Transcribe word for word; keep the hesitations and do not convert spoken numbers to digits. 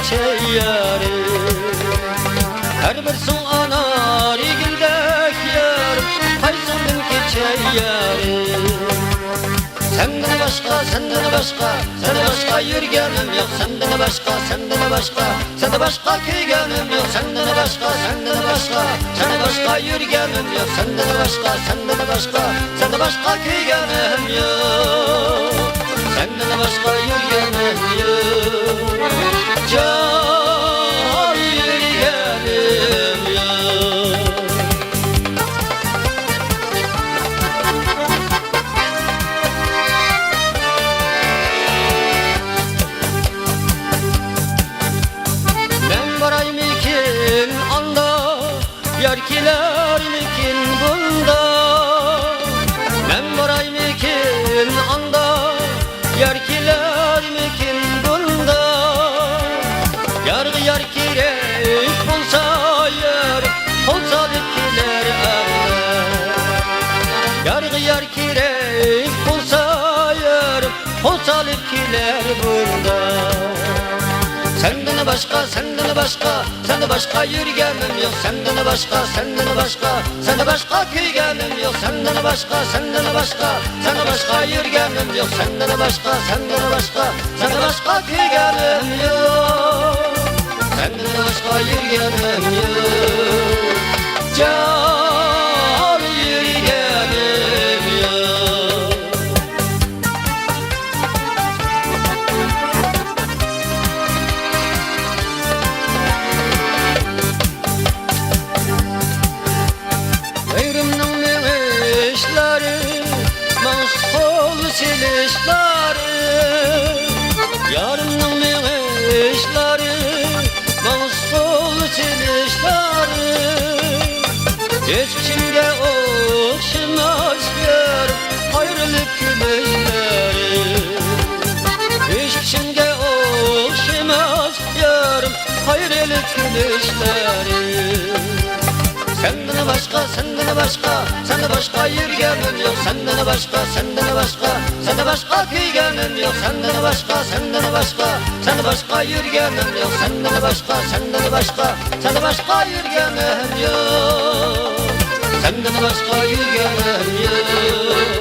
چەي يارىم. ھەر بىرسىڭ ئانارگۈلدەك يارىم، قايسىڭدىن كېچەي يارىم. سەندىن باشقا، سەندىن باشقا، سەندىن باشقا يۈرگىنىم يوق، سەندىن باشقا، سەندىن باشقا، سەندىن باشقا كۆيگىنىم يوق، سەندىن باشقا، سەندىن باشقا، سەندىن باشقا يۈرگىنىم يوق، سەندىن باشقا، سەندىن باشقا، سەندىن باشقا كۆيگىنىم يوق، سەندىن باشقا يۈرگىنىم يوق، جان يۈرگىنىم يوق. مەن بارايمىكىن ئاندا، يار كېلەرمىكىن بۇندا؟ مەن بارايمىكىن ئاندا، يار كېلەرمىكىن بۇندا؟ يارغا يار كېرەك بولسا يار، قول سېلىپ كېلەر ئاندا. يارغا يار كېرەك بولسا يار، قول سېلىپ كېلەر بۇندا. سەندىن باشقا، سەندىن باشقا، سەندىن باشقا يۈرگىنىم يوق، سەندىن باشقا، سەندىن باشقا، سەندىن باشقا كۆيگىنىم يوق، سەندىن باشقا، سەندىن باشقا، سەندىن باشقا يۈرگىنىم يوق، سەندىن باشقا، سەندىن باشقا، سەندىن باشقا كۆيگىنىم يوق، سەندىن باشقا يۈرگىنىم يوق، جان يۈرگىنىم يوق. غەيرىمنىڭ مېڭىشلىرى، ماڭسا قول سېلىشلىرى. يارىمنىڭ مېڭىشلىرى، ماڭسا قول سېلىشلىرى. ھېچ كىمگە ئوخشىماس يار، قايرىلىپ كۈلۈشلىرى. ھېچ كىمگە ئوخشىماس يارىم، قايرىلىپ كۈلۈشلىرى. سەندىن باشقا، سەندىن باشقا، سەندىن باشقا يۈرگىنىم يوق، سەندىن باشقا، سەندىن باشقا، سەندىن باشقا كۆيگىنىم يوق، سەندىن باشقا، سەندىن باشقا، سەندىن باشقا يۈرگىنىم يوق، سەندىن باشقا، سەندىن باشقا، سەندىن باشقا يۈرگىنىم يوق، سەندىن باشقا يۈرگىنىم يوق.